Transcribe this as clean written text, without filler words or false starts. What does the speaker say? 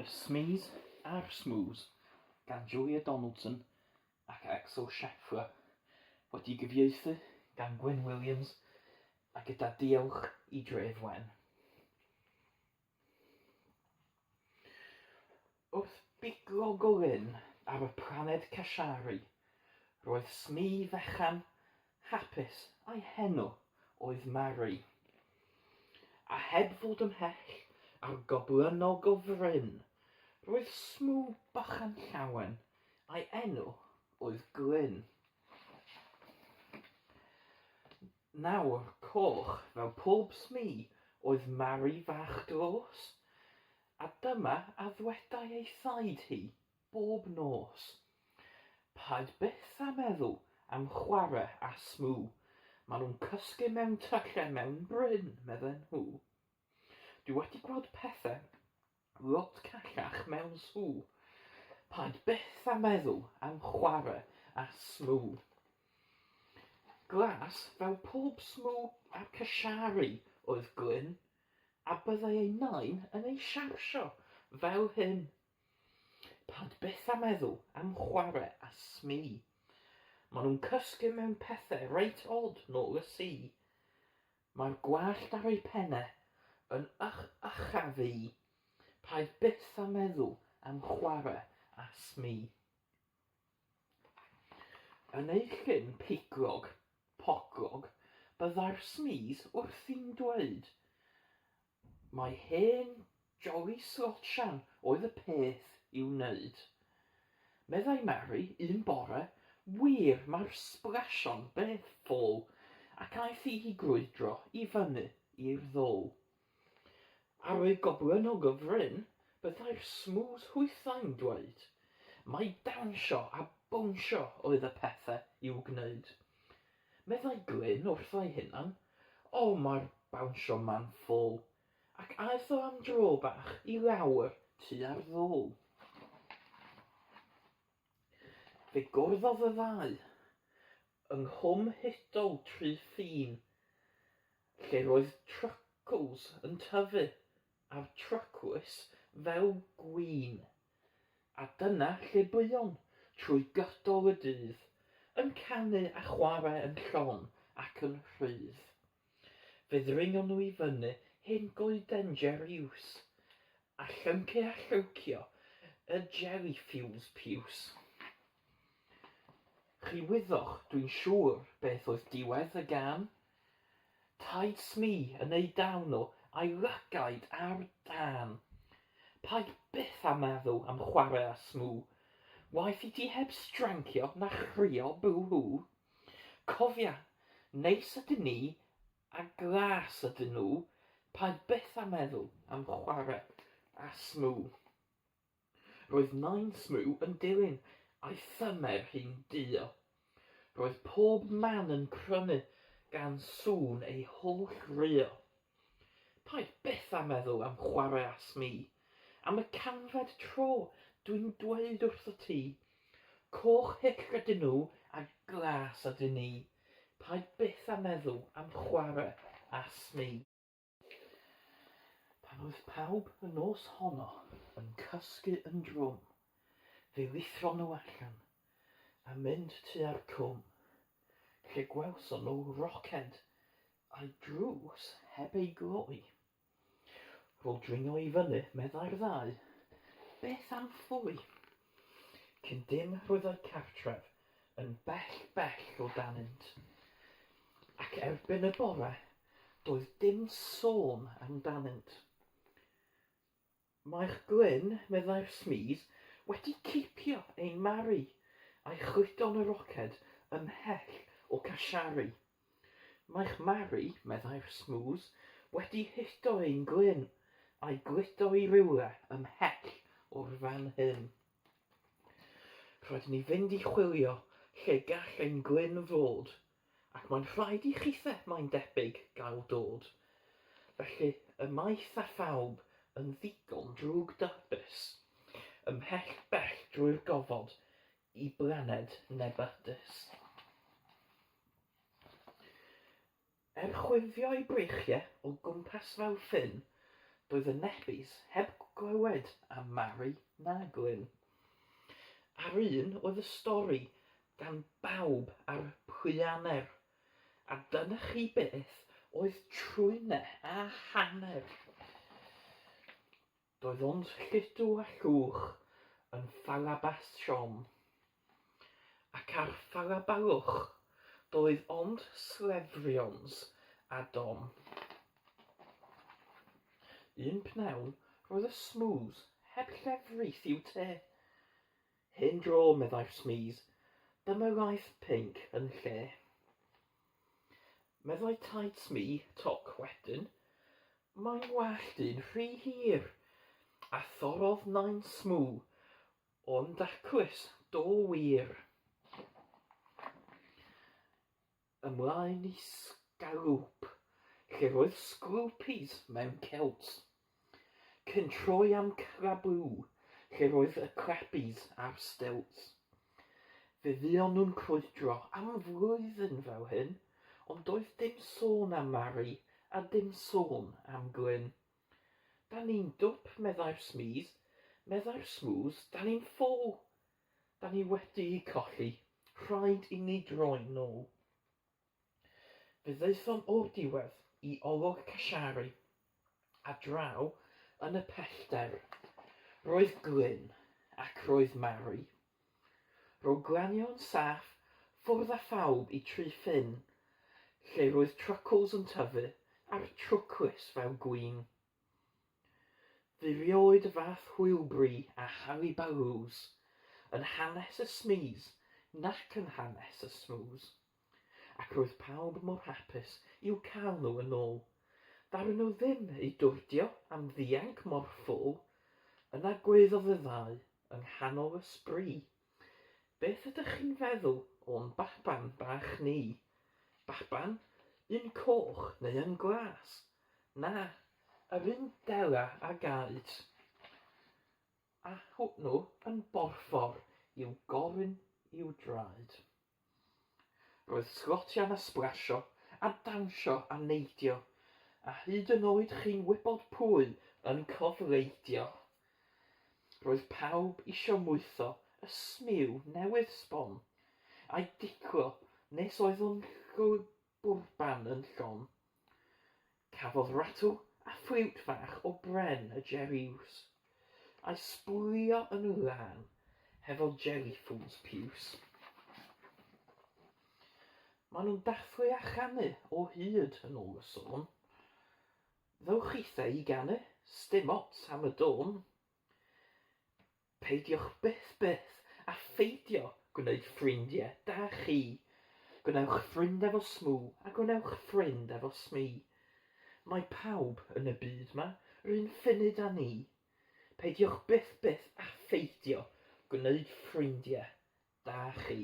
Y Smees a'r Smoos gan Julia Donaldson ac Axel Scheffler, wedi'i gyfieithu gan Gwyn Williams a gyda diolch i Dref Wen. Wrth biglo golyn ar y planed Kashari, roedd Smee fechan hapus a'i henw oedd Mari. A heb fod ymhell ar goblynnog o fryn, roedd Smoo bychan llawen a'i enw oedd Glyn. Nawr, coch, fel pob Smee, oedd Mari fach dlos, a dyma a ddwedai ei thaid hi bob nos. Paid byth â meddwl am chwarae â Smoo, maen nhw'n cysgu mewn tyllau mewn bryn, medden nhw. Dwi wedi gweld pethe lot callach mewn sŵ. Paid byth â meddwl am chwarae â Smoo. Glas fel pob Smoo a'r Kashari oedd Glyn, a byddai ei nain yn ei siarsio fel hyn. Paid byth â meddwl am chwarae â Smee. Maen nhw'n cysgu mewn pethe reit od nôl y sea. Mae'r gwallt ar eu penne yn ych ycha fi. Paid byth â meddwl am chwarae â Smee. Yn eu llyn piglog, poglog, byddai'r Smees wrthi'n dweud Mae hen joli slotshan oedd y peth i'w wneud. Meddai Mari un bore, Wir, mae'r sblasho'n beth ffôl, ac aeth hi i grwydro i fyny i'r ddôl. Ar y goblynnog o fryn, byddai'r smŵs hwythau'n dweud mai dawnsio a bownsio oedd y pethe i'w gwneud. Meddai Glyn wrtho'i hunan, O, mae'r bownsio 'ma'n ffôl, ac aeth o am dro bach i lawr tua'r ddôl. Fe gwrddodd y ddau yng Nghwm Hudol Tŷ Ffin, lle roedd trycls yn tyfu a'r tryclus fel gwin. A dyna lle buon, trwy gydol y dydd, yn canu a chwarae yn llon ac yn rhydd. Fe ddringon nhw i fyny hen goeden Jeriws, a llyncu a llywcio y jellyffiws piws. Chi wyddoch, dwi'n siŵr, beth oedd diwedd y gân. Taid Smee yn eu dal nhw a'i lygaid ar dân. Paid byth â meddwl am chwarae â Smoo. Waeth i ti heb strancio na chrio bw-hw. Cofia, neis ydyn ni a glas ydyn nhw, paid byth â meddwl am chwarae â Smoo. Roedd Nain Smoo yn dilyn, a'i thymer hi'n duo. Roedd pob man yn crynu gan sŵn ei holl ruo. Paid byth â meddwl am chwarae â Smee. Am y canfed tro, dwi'n dweud wrthot ti. Coch hyll ydyn nhw a glas ydyn ni. Paid byth â meddwl am chwarae â Smee. Pan oedd pawb y nos honno yn cysgu yn drwm, fe lithron nhw allan a mynd tua'r cwm, lle gwelson nhw roced a'i drws heb ei gloi. Rôl dringo i fyny, meddai'r ddau, beth am ffoi? Cyn dim roedd eu cartref yn bell, bell o danynt, ac erbyn y bore Doedd dim sôn amdanynt. Mae'ch Glyn, meddai'r Smees, wedi cipio ein Mari, a'i chludo yn y roced ymhell o Kashari. Mae'ch Mari, meddai'r Smoos, wedi hudo ein Glyn, a'i gludo i rywle ymhell o'r fan hyn. Rhaid i ni fynd i chwilio lle gall ein Glyn fod. Ac mae'n rhaid i chithe, mae'n debyg, gael dod. Felly, y maeth a phawb yn ddigon drwg-dybus, ymhell bell drwy'r gofod i blaned Nebydus. Er chwifio'u breichiau o gwmpas fel ffyn, doedd y Nebis heb glywed am Mari na Glyn. A'r un oedd y stori gan bawb ar Pwyaner, a dyna chi beth oedd trwyne a hanner. Doedd ond lludw a llwch yn Ffalabas Siom, ac ar Ffalabalwch doedd ond slefrions a dom. Un pnawn roedd y Smooths heb llefrith i'w te. Hen dro, meddai'r Smees, dyma laeth pinc yn lle. Meddai taid Smee, toc wedyn, Mae'n wallt un rhy hir, a thorrodd nain Smoo o'n daclus, do wir. Ymlaen i Sgalŵp, lle roedd sglwpis mewn kilts, cyn troi am Crabŵ, lle roedd y crabbies ar stilts. Fe fuon nhw'n crwydro am flwyddyn fel hyn, ond doedd dim sôn am Mari a dim sôn am Glyn. Da ni'n dwp, meddai'r Smees, meddai'r Smŵs, da ni'n ffôl. Da ni wedi'u colli, rhaid i ni droi nôl. Fe ddaethom o'r diwedd i olwg Kashari, a draw yn y pellter roedd Glyn ac roedd Mari. Roedd glanio'n saff ffwrdd â phawb i Tri Ffin, lle roedd truckles yn tyfu a'r trwclys fel gwin. Fu rioed y fath hwylbri a halibalŵs yn hanes y Smees nac yn hanes y Smŵs. Ac roedd pawb mor hapus i'w cael nhw yn ôl. Ddaru nhw ddim eu dwrdio am ddianc mor ffôl. Yna gwaeddodd y ddau yng nghanol y sbri. Beth ydych chi'n feddwl o'n baban bach ni? Baban? Un coch neu un glas? Na, yr un dela a gaed. A hwnnw yn borffor i'w gorun i'w draed. Roedd sglotian a sblasio, a dawnsio a neidio, a hyd yn oed chi'n wybod pwy yn cofleidio. Roedd pawb isio mwytho y smiw newydd sbon, a'i diclo nes oedd o'n bwrban yn llon. Cafodd ratl a ffliwt fach o bren y jeriws, a'i sbwylio yn lân hefo jellyfools piws. Maen nhw'n dathlu a chanu o hyd yn ôl y sôn. Ddowch chithe i ganu, sdim ots am y dôn. Peidiwch byth byth â pheidio gwneud ffrindie da chi. Gwnewch ffrind efo Smoo a gwnewch ffrind efo Smee. Mae pawb yn y byd 'ma 'run ffunud â ni. Peidiwch byth byth â pheidio gwneud ffrindie da chi.